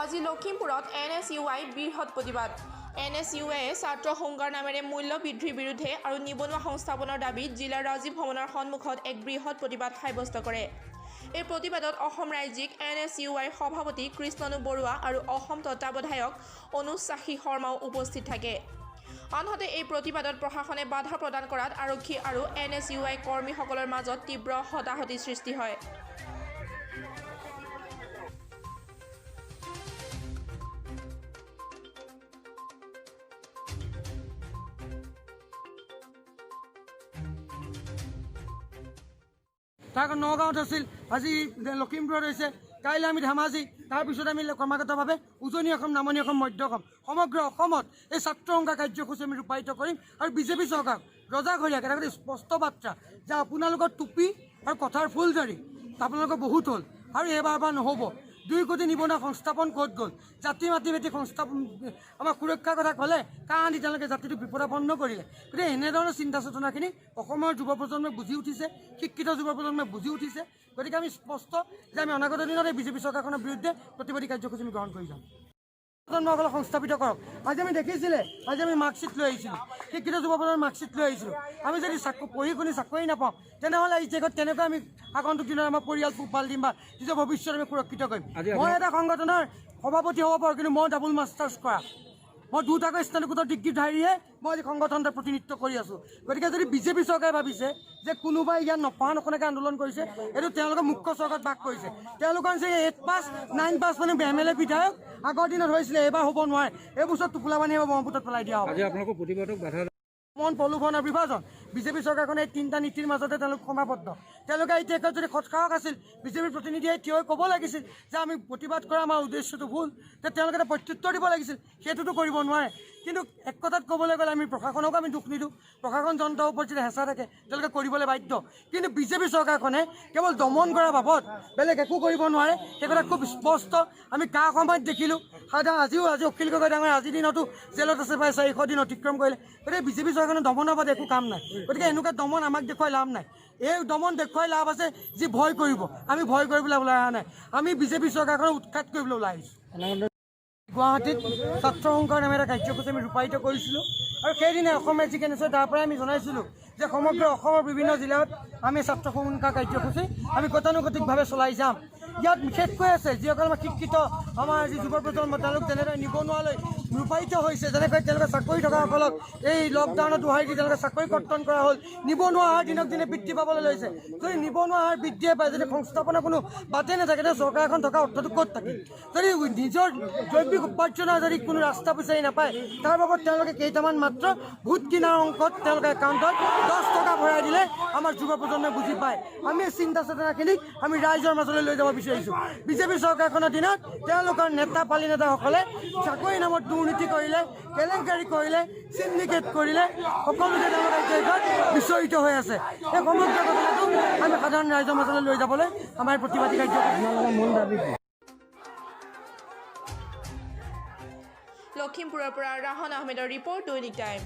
আজি লখিমপুৰত N S U আই বৃহৎ প্ৰতিবাদ। এন এছ ইউ এ ছাত্ৰ হুংকাৰ নামেৰে মূল্য বৃদ্ধিৰ বিৰুদ্ধে আৰু নিবনুৱা সংস্থাপনৰ দাবীত জিলাৰ ৰাজীৱ ভৱনৰ সন্মুখত এক বৃহৎ প্ৰতিবাদ সাব্যস্ত কৰে। এই প্ৰতিবাদত অসম ৰাজ্যিক এন এছ ইউ আইৰ সভাপতি কৃষ্ণনু বৰুৱা আৰু অসম তত্ত্বাৱধায়ক অনুজ সাক্ষী শৰ্মাও উপস্থিত থাকে। আনহাতে, এই প্ৰতিবাদত প্ৰশাসনে বাধা প্ৰদান কৰাত আৰক্ষী আৰু এন এছ ইউ আই কৰ্মীসকলৰ মাজত তীব্ৰ হতাহতিৰ সৃষ্টি হয়। তাৰ নগাঁৱত আছিল, আজি লখিমপুৰত হৈছে, কাইলৈ আমি ধেমাজি, তাৰপিছত আমি ক্ৰমাগতভাৱে উজনি অসম, নামনি অসম, মধ্য অসম, সমগ্ৰ অসমত এই ছাত্ৰ হুংকাৰ কাৰ্যসূচী আমি ৰূপায়িত কৰিম। আৰু বিজেপি চৰকাৰক ৰজাঘৰীয়াক এটা কথা স্পষ্ট বাৰ্তা যে আপোনালোকৰ টুপি আৰু কথাৰ ফুলজাৰি আপোনালোকৰ বহুত হ'ল আৰু এইবাৰ পৰা নহ'ব। 2 কোটি নিবনুৱা সংস্থাপন ক'ত গ'ল? জাতি মাটি ভেটি সংস্থাপন, আমাৰ সুৰক্ষাৰ কথা ক'লে, কা আনি তেওঁলোকে জাতিটোক বিপদাপন্ন কৰিলে। গতিকে এনেধৰণৰ চিন্তা চেতনাখিনি অসমৰ যুৱ প্ৰজন্মই বুজি উঠিছে, শিক্ষিত যুৱ প্ৰজন্মই বুজি উঠিছে। গতিকে আমি স্পষ্ট যে আমি অনাগত দিনত এই বিজেপি চৰকাৰখনৰ বিৰুদ্ধে প্ৰতিবাদী কাৰ্যসূচী আমি গ্ৰহণ কৰি যাম। প্ৰজন্মসকলক সংস্থাপিত কৰক। আজি আমি দেখিছিলে, আজি আমি মাৰ্কশ্বিট লৈ আহিছিলোঁ, শিক্ষিত যুৱ প্ৰজন্মৰ মাৰ্কশ্বিট লৈ আহিছিলোঁ। আমি যদি পঢ়ি শুনি চাকৰি নাপাওঁ, তেনেহ'লে এই জেগাত কেনেকৈ আমি আগন্তুক দিনত আমাৰ পৰিয়াল পোহপাল দিম বা নিজৰ ভৱিষ্যত আমি সুৰক্ষিত কৰিম? মই এটা সংগঠনৰ সভাপতি হ'ব পাৰোঁ, কিন্তু মই ডাবুল মাষ্টাৰ্ছ কৰা, মই দুটাকৈ স্নাতকোত্তৰ ডিগ্ৰীধাৰীয়ে মই আজি সংগঠন এটা প্ৰতিনিধিত্ব কৰি আছোঁ। গতিকে যদি বিজেপি চৰকাৰে ভাবিছে যে কোনোবাই ইয়াত নপঢ়া নুশুনাকৈ আন্দোলন কৰিছে, এইটো তেওঁলোকে মুখ্য চৰকাৰত বাস কৰিছে। তেওঁলোকৰ নিচিনা এইট পাছ, নাইন পাছ মানে এমএলএ, বিধায়ক আগৰ দিনত হৈছিলে, এইবাৰ হ'ব নোৱাৰে। এই বছৰ টোপোলা বান্ধি এইবাৰ ব্ৰহ্মপুত্ৰত পেলাই দিয়া হ'ব। আজি আপোনালোকৰ প্ৰতিবাদক বাধা মন প্ৰলোভন আৰু বিভাজন, বিজেপি চৰকাৰখনে এই তিনিটা নীতিৰ মাজতে তেওঁলোক সীমাবদ্ধ। তেওঁলোকে এতিয়া যদি সৎসাহস আছিল, বিজেপিৰ প্ৰতিনিধিয়ে থিয় হৈ ক'ব লাগিছিল যে আমি প্ৰতিবাদ কৰা আমাৰ উদ্দেশ্যটো ভুল। তে তেওঁলোকে এটা প্ৰত্যুত্তৰ দিব লাগিছিল, সেইটোতো কৰিব নোৱাৰে। কিন্তু এক কথাত ক'বলৈ গ'লে আমি প্ৰশাসনকো আমি দোষ নিদিওঁ। প্ৰশাসন যন্ত্ৰৰ ওপৰত যেতিয়া হেঁচা থাকে, তেওঁলোকে কৰিবলৈ বাধ্য। কিন্তু বিজেপি চৰকাৰখনে কেৱল দমন কৰাৰ বাবদ বেলেগ একো কৰিব নোৱাৰে, সেই কথা খুব স্পষ্ট। আমি কা সময়ত দেখিলোঁ, সাধাৰণ আজিও আজি অখিল গগৈ ডাঙৰীয়া আজিৰ দিনতো জেলত আছে, প্ৰায় 400 দিন অতিক্ৰম কৰিলে। গতিকে বিজেপি চৰকাৰখনৰ দমনৰ বাদে একো কাম নাই। গতিকে এনেকুৱা দমন আমাক দেখুৱাই লাভ নাই। এই দমন দেখুৱাই লাভ আছে যি ভয় কৰিব। আমি ভয় কৰিবলৈ ওলাই অহা নাই, আমি বিজেপি চৰকাৰখনক উৎখাত কৰিবলৈ ওলাই আহিছোঁ। গুৱাহাটীত ছাত্ৰ হুংকাৰ নামে এটা কাৰ্যসূচী আমি ৰূপায়িত কৰিছিলোঁ আৰু সেইদিনা অসম ৰাজ্যিক এন তাৰ পৰাই আমি জনাইছিলোঁ যে সমগ্ৰ অসমৰ বিভিন্ন জিলাত আমি ছাত্ৰ হুংকাৰ কাৰ্যসূচী আমি গতানুগতিকভাৱে চলাই যাম। ইয়াত বিশেষকৈ আছে যিসকল আমাৰ শিক্ষিত আমাৰ যি যুৱ প্ৰজন্ম, তেওঁলোক যেনেদৰে নিবনুৱালৈ ৰূপায়িত হৈছে, যেনেকৈ তেওঁলোকে চাকৰি থকাসকলক এই লকডাউনত দোহাই দি তেওঁলোকে চাকৰি কৰ্তন কৰা হ'ল, নিবনুৱা হাৰ দিনক দিনে বৃদ্ধি পাবলৈ লৈছে। যদি নিবনুৱা হাৰ বৃদ্ধিয়ে পায়, যদি সংস্থাপনৰ কোনো বাটেই নাথাকে, তেতিয়া চৰকাৰ এখন থকা অৰ্থটো ক'ত থাকিল? যদি নিজৰ জৈৱিক উপাৰ্জনৰ যদি কোনো ৰাস্তা বিচাৰি নাপায়, তাৰ বাবদ তেওঁলোকে কেইটামান মাত্ৰ ভোট কিনাৰ অংকত তেওঁলোকে একাউণ্টত 10 টকা ভৰাই দিলে আমাৰ যুৱ প্ৰজন্মই বুজি পায়। আমি এই চিন্তা চেতনাখিনিক আমি ৰাইজৰ মাজলৈ লৈ যাব বিচাৰিছোঁ। বিজেপি চৰকাৰখনৰ দিনত তেওঁলোকৰ নেতা পালি নেতাসকলে চাকৰি নামত দুৰ্নীতি কৰিলে, কেলেংকাৰী কৰিলে, চিণ্ডিকেট কৰিলে, সকলোতে তেওঁলোকে জেগাত বিচৰিত হৈ আছে। এই সমগ্ৰ ঘটনাটো আমি সাধাৰণ ৰাইজৰ মাজলৈ লৈ যাবলৈ আমাৰ প্ৰতিবাদী কাৰ্যসূচী। আপোনালোকৰ মূল দাবী কি? লখিমপুৰৰ পৰা ৰাহন আহমেদৰ ৰিপৰ্ট, দৈনিক টাইম।